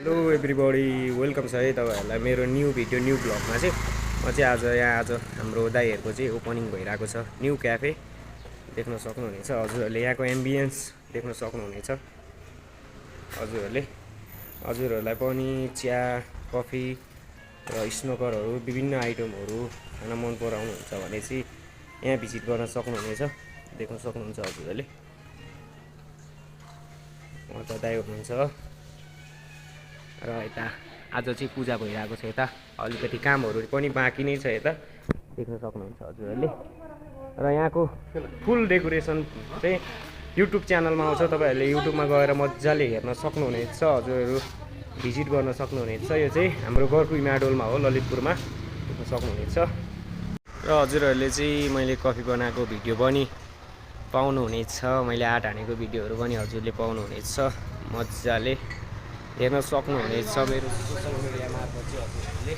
hello everybody welcome छ है तपाईँहरूलाई मेरो न्यू भिडियो न्यू ब्लगमा चाहिँ म चाहिँ आज हाम्रो दाइहरूको चाहिँ ओपनिङ भइरहेको छ न्यू क्याफे देख्न सक्नुहुनेछ हजुरहरूले यहाँको एम्बियन्स देख्न सक्नुहुनेछ हजुरहरूलाई पनि चिया कफी र स्नोकरहरू विभिन्न आइटमहरू खान मन पराउनुहुन्छ भने चाहिँ यहाँ भिजिट गर्न सक्नुहुनेछ देख्न सक्नुहुन्छ हजुरहरूले उहाँ त दाइ हुनुहुन्छ र यता आज चाहिँ पूजा भइरहेको छ यता अलिकति कामहरू पनि बाँकी नै छ यता देख्न सक्नुहुन्छ हजुरहरूले र यहाँको फुल डेकोरेसन चाहिँ युट्युब च्यानलमा आउँछ तपाईँहरूले युट्युबमा गएर मजाले हेर्न सक्नुहुनेछ हजुरहरू भिजिट गर्न सक्नुहुनेछ यो चाहिँ हाम्रो गरकुई माडोलमा हो ललितपुरमा देख्न सक्नुहुनेछ र हजुरहरूले चाहिँ मैले कफी बनाएको भिडियो पनि पाउनुहुनेछ मैले आँट हानेको भिडियोहरू पनि हजुरले पाउनुहुनेछ मजाले हेर्न सक्नुहुनेछ मेरो सोसियल मिडिया मार्फत चाहिँ हजुरहरूले